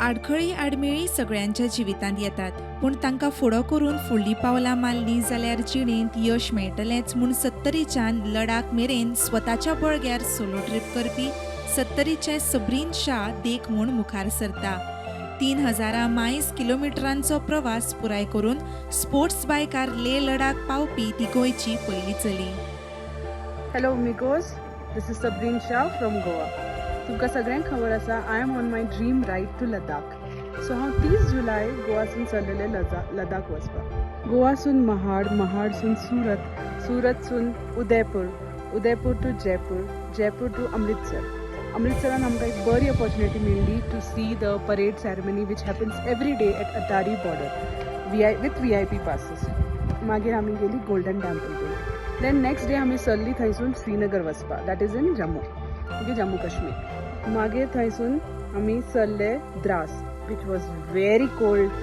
आडखळी आडमेळी सगळ्यांच्या जिवितांत येतात, पूण तांकां फुडो करून फुडलीं पावलां मारलीं जाल्यार जिणेंत यश मेळटलेंच म्हूण सत्तरीच्यान लडाख मेरेन स्वताच्या बळग्यार सोलो ट्रीप करपी सत्तरीचें सबरीन शाह देख म्हूण मुखार सरता. 3000 मायज किलोमिटरांचो प्रवास पुराय करून स्पोर्ट्स बायकार लेह लडाख पावपी ती गोंयची पयली चली. Hello amigos, this is Sabreen Shah from Goa. तुमकां सगळ्यांक खबर आसा, I am on my dream ride to Ladakh. So हांव 30 जुलय गोवासून सरलेलें लडाख वचपाक. गोवासून महाड, महाडसून सुरत, सुरतसून उदयपूर, उदयपूर टू जयपूर, जयपूर टू अमृतसर. अमृतसरान आमकां एक बरी ऑपॉर्च्युनिटी मेळ्ळी to see the parade ceremony which happens every day at Attari Border VI with VIP passes. मागीर आमी गेली गोल्डन टेम्पल बीन. Then next day आमी सरली थंयसून श्रीनगर वचपाक, that is in Jammu, okay, Jammu Kashmir. मागीर थंयसून आमी सरले Dras, which was very cold.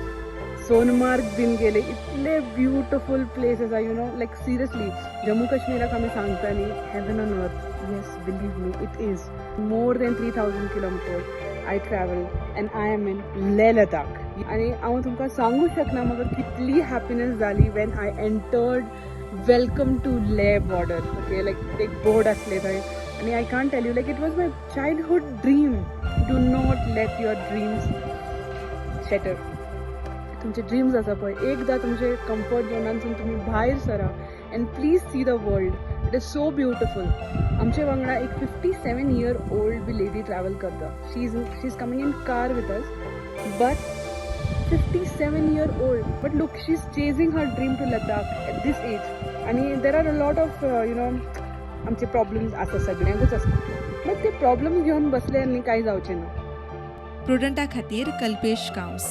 Sonamarg बीन गेले. इतले ब्युटिफूल प्लेस आसा, लायक सिरियसली, जम्मू काश्मीराक आमी सांगता न्ही heaven on earth, yes, believe me, it is. More than 3000 kilometer I travel and I am in Leh Ladakh. आनी हांव तुमकां सांगू शकना म्हाका कितली हॅपिनेस जाली when I entered "Welcome to Leh border", okay, like एक बोर्ड आसले थंय आनी I can't tell you, like it was my childhood dream. Do not let your dreams shatter. तुमचे ड्रीम्स आसा पळय, एकदां तुमचे कम्फर्ट झोनानसून तुमी भायर सरा and please see the world. It is so beautiful. आमचे वांगडा एक 57 year old B lady travel करता. She is coming in car with us, but 57 year old, but look, she is chasing her dream to Ladakh at this age. आनी there are a lot of आमचे problems आसा, सगळ्यांकूच आसता, but ते problems घेवन बसले आनी कांय जावचें ना. प्रुडंटा खातीर कल्पेश गांवस.